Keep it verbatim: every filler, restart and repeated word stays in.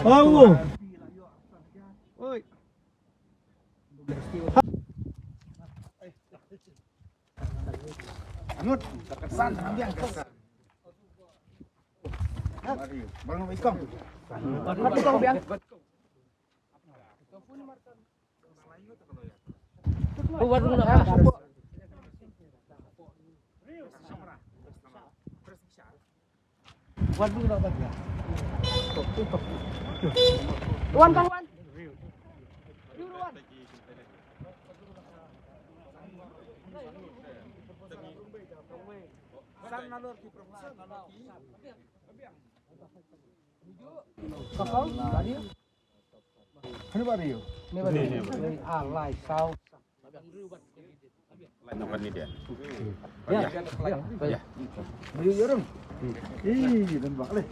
Au. Oi. Anut, kesan ambiang kesan. Mari, bang ikong. Ikong biang. Wan, Kang Wan. San nalor ki prong, san nalor ki. Kakau, tadi. Ano ba, Rio? Ni ba, Rio? Ni ba, Rio? Alai, sau. Lain apa ni dia? Ya, ya, ya. Rio, ya, Rom. Ih, dan bak leh.